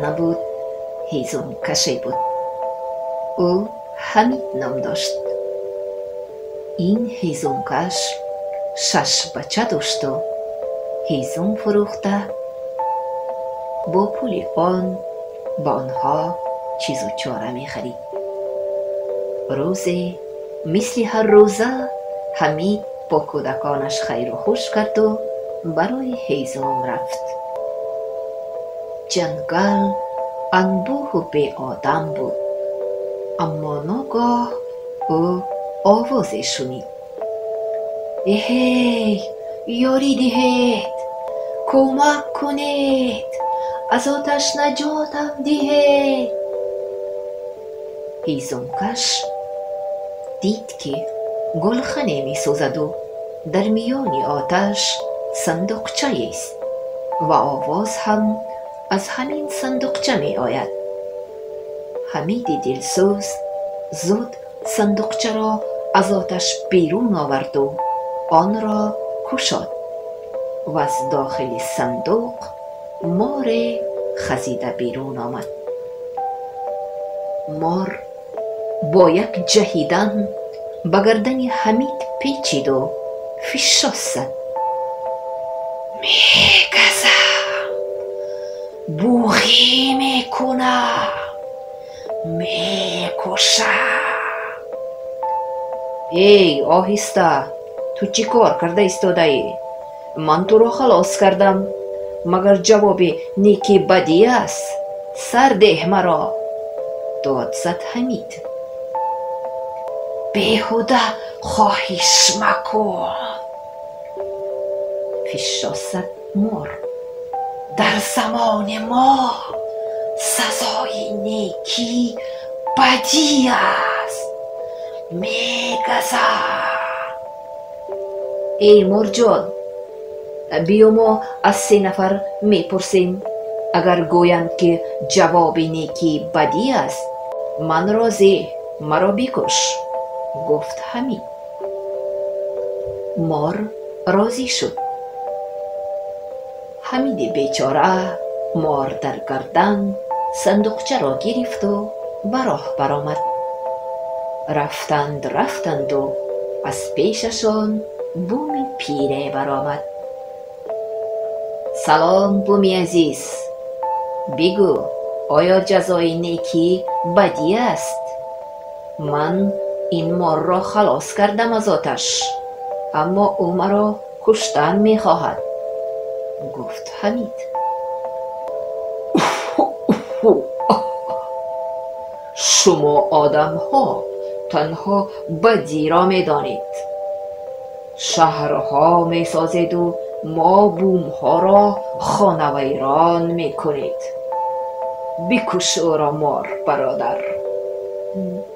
Набуд, ҳезумкаше буд. Ӯ Ҳамид ном дошт. Ин ҳезумкаш шаш бача дошту ҳезум фурӯхта, бо пули он ба онҳо чизу чора мехарид. Рӯзе мисли ҳар рӯза Ҳамид бо кӯдаконаш хайру хуш карду барои ҳезум рафт. Ҷангал анбӯҳу беодам буд, аммо ногоҳ ӯ овозе шунид. Эҳей, ёрӣ диҳед, кӯмак кунед, аз оташ наҷотам диҳед. Ҳезумкаш дид, ки гулхане месӯзаду дар миёни оташ сандуқчаест ва овоз ҳам аз ҳамин сандуқча меояд. Ҳамиди дилсӯз зуд сандуқчаро аз оташ берун оварду онро кушод ва аз дохили сандуқ море хазида берун омад. Мор бо як ҷаҳидан ба гардани Ҳамид печиду фишос зад. Мегазам, буғӣ мекунам, мекушам. Эй, оҳиста, ту чӣ кор карда истодаӣ? Ман туро халос кардам, магар ҷавоби неки бадӣ аст? Сар деҳ маро, дод зад Ҳамид. Беҳуда хоҳиш макун, фишос зад мор. Дар замони мо сазои некӣ бадӣ аст. Мегазам. Эй морҷон, биё мо аз се нафар мепурсем. Агар гӯянд, ки ҷавоби некӣ бадӣ аст, ман розӣ, маро бикуш, гуфт Ҳамид. Мор розӣ шуд. Ҳамиди бечора мор дар гардан сандуқчаро гирифту ба роҳ баромад. Рафтанд, рафтанду аз пешашон буми пире баромад. Салом, буми азиз, бигӯ, оё ҷазои некӣ бадӣ аст? Ман ин морро халос кардам аз оташ, аммо ӯ маро куштан мехоҳад, гуфт Ҳамид. Шумо одамҳо танҳо бадиро медонед. Шаҳрҳо месозеду мо бумҳоро хонавайрон мекунед. Бикуш ӯро, мор бародар,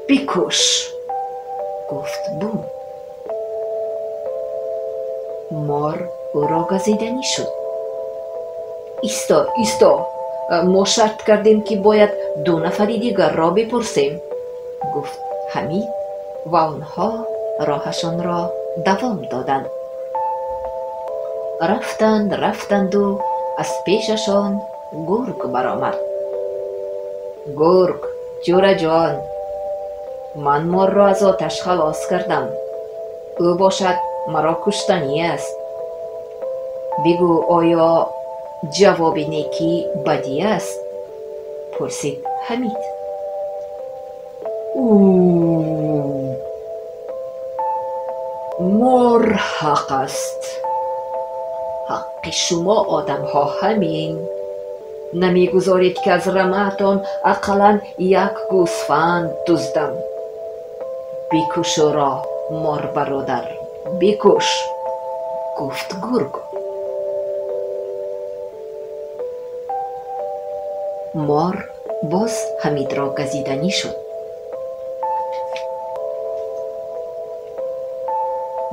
бикуш, гуфт бум. Мор ӯро газиданӣ шуд. Исто, исто, мо шарт кардем, ки бояд ду нафари дигарро бипурсем, гуфт Ҳамид ва онҳо роҳашонро давом доданд. Рафтанд, рафтанду аз пешашон гург баромад. Гург, ҷӯраҷон, ман морро аз оташ халос кардам. Ӯ бошад маро куштанӣ аст. Бигӯ, оё ҷавоби некӣ бадӣ аст? Пурсид Ҳамид. Мор ҳақ аст. Ҳаққи шумо одамҳо ҳамин. Намегузоред, ки аз рамаатон ақаллан як гӯсфанд дуздам. Бикуш ӯро, мор бародар, бикуш, гуфт гург. Мор боз Ҳамидро газиданӣ шуд.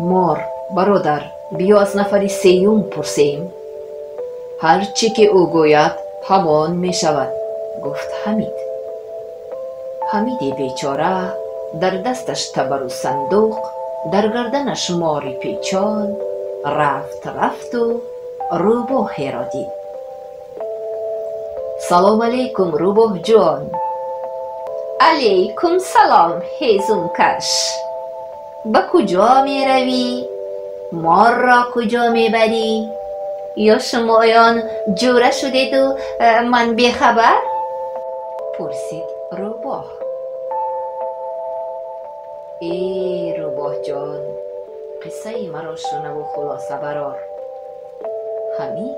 Мор бародар, биё аз нафари сеюм пурсем. Ҳар чӣ ки ӯ гӯяд, ҳамон мешавад, гуфт Ҳамид. Ҳамиди бечора дар дасташ табару сандуқ, дар гарданаш мори печон, рафт, рафту рӯбоҳеро дид. Салом алейкум, рӯбоҳҷон. Алейкум салом, ҳезумкаш. Ба куҷо меравӣ? Морро куҷо мебарӣ? Ё шумоён ҷура шудеду ман бехабар? Пурсид рӯбоҳ. Э, рӯбоҳҷон, қиссаи маро шунаву хулоса барор. Ҳамид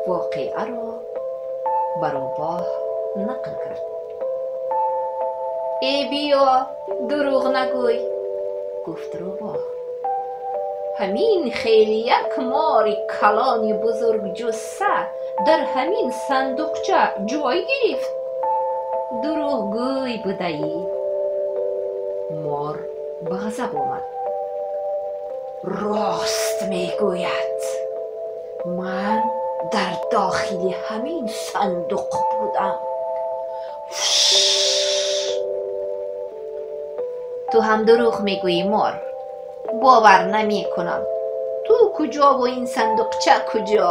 воқеаро ба рӯбоҳ нақл кард. Э, биё, дурӯғ нагӯй, гуфт рӯбоҳ. Ҳамин хел як мори калони бузургҷусса дар ҳамин сандуқча ҷой гирифт. Дурӯғгӯй будаӣ. Мор ба ғазаб омад. Рост мегӯяд. Ман дар дохили ҳамин сандуқ будам. Ту ҳам дурӯғ мегӯӣ, мор. Бовар намекунам. Ту куҷову ин сандуқча куҷо?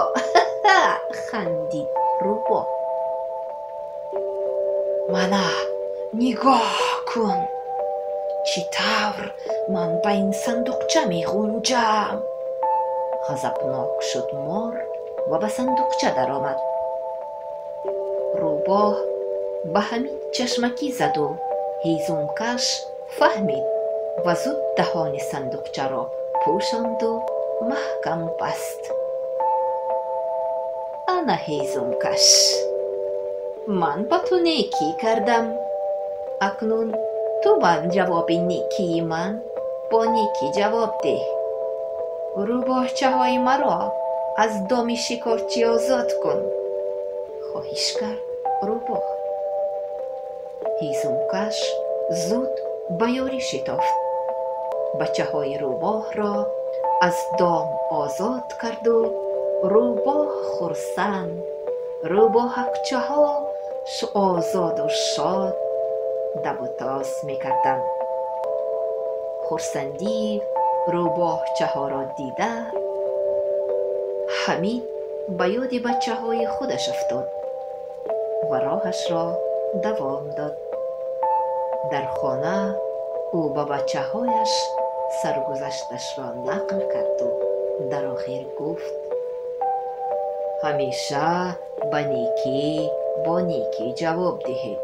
Хандид рӯбоҳ. Мана нигоҳ кун, чӣ тавр ман ба ин сандуқча меғунҷам. Ғазабнок шуд мор ва ба сандуқча даромад. Рӯбоҳ ба Ҳамид чашмакӣ заду ҳезумкаш фаҳмид ва зуд даҳони сандуқчаро пӯшонду маҳкам баст. Ана ҳезумкаш, ман ба ту некӣ кардам. Акнун ту ба ҷавоби некии ман бо некӣ ҷавоб деҳ. Рӯбоҳчаҳои маро аз доми шикорчӣ озод кун, хоҳиш кард рӯбоҳ. Ҳезумкаш зуд ба ёрӣ шитофт. Бачаҳои рӯбоҳро аз дом озод карду рӯбоҳ хурсанд, рӯбоҳакчаҳо озоду шод давутоз мекарданд. Хурсандии рӯбоҳчаҳоро дида, Ҳамид ба ёди бачаҳои худаш афтод ва роҳашро давом дод. Дар хона ӯ ба бачаҳояш саргузашташро нақл карду дар охир гуфт: ҳамеша ба некӣ бо некӣ ҷавоб диҳед.